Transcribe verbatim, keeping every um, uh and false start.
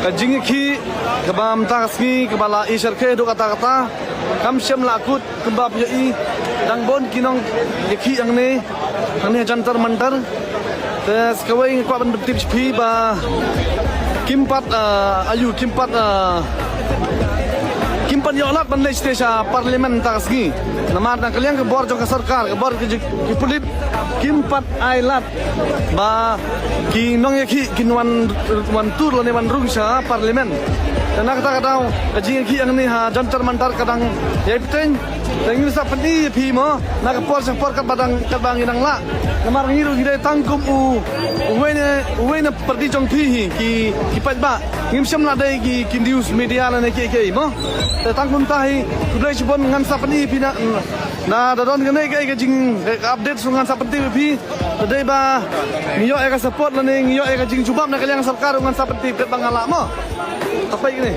Ka jingïakhih kaba mynta ka sngi kaba la i sharkhie haduh katta katta, kam shym la kut kumba phi ïohi. Dang bun ki nongïakhih hangne, hangne ha Jantar Mantar. Te sa kawei nga kwah ban pyntip sha phi ba kim pat, ah, ayu, kim pat, ah, kim pat ïoh lad ban leit sha Parliament mynta ka sngi. Namar na ka liang ka bor jong ka sorkar, ka bor ki, ki pulit kim pat ai lad ba ki nongïakhih kin wan, wan tur lane wan rung sha Parliament. Te na kata ka daw ka jingïakhih hangne ha Jantar Mantar ka dang ïai bteng. Te ngin sa pyni ïa phi mo, na ka por sha por katba dang, katba ngi dang lah. Namar ngi ruh ngi dei tang kum u, uwei na, uwei na party jong phi hi, ki, ki paidbah. Ngim shym lah dei ki, ki news media lane kiei kiei mo. Te tang kumta hi, khublei shibun, ngan sa pyni ïa phi na, na da don kane ka, ka jing, ka update ruh ngan sa pyntip ïa phi. Te dei ba ngi ïoh ïa ka support lane ngi ïoh ïa ka jingjubab na ka liang sorkar ruh ngan sa pyntip katba nga lah mo. Tapai kane.